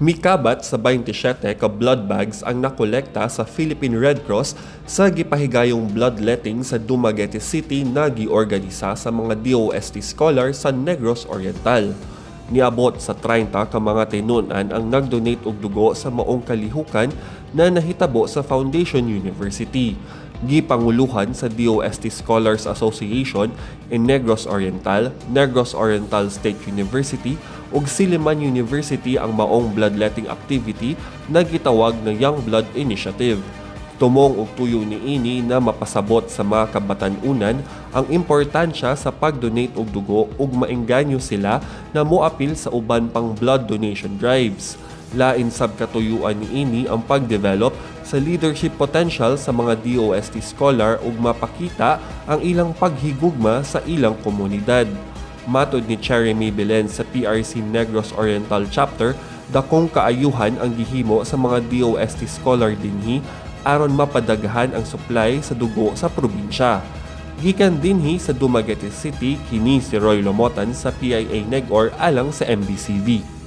Mikabat sa 27 ka blood bags ang nakolekta sa Philippine Red Cross sa gipahigayong bloodletting sa Dumaguete City na giorganisa sa mga DOST scholar sa Negros Oriental. Niabot sa 30 ka mga tinunan ang nagdonate og dugo sa maong kalihukan na nahitabo sa Foundation University. Gipanguluhan sa DOST Scholars Association in Negros Oriental, Negros Oriental State University ug Silliman University ang maong bloodletting activity na gitawag na Young Blood Initiative. Tumong og tuyo niini na mapasabot sa mga kabatan-unan ang importansya sa pag-donate og dugo ug maengganyo sila na moapil sa uban pang blood donation drives. Lain sab katuyuan niini ang pag-develop sa leadership potential sa mga DOST scholar ug mapakita ang ilang paghigugma sa ilang komunidad. Matod ni Cherry Belen sa PRC Negros Oriental Chapter, dakong kaayuhan ang gihimo sa mga DOST scholar dinhi aron mapadaghan ang supply sa dugo sa probinsya. Gikan dinhi sa Dumaguete City, kini si Roy Lomotan sa PIA Negor alang sa MBCV.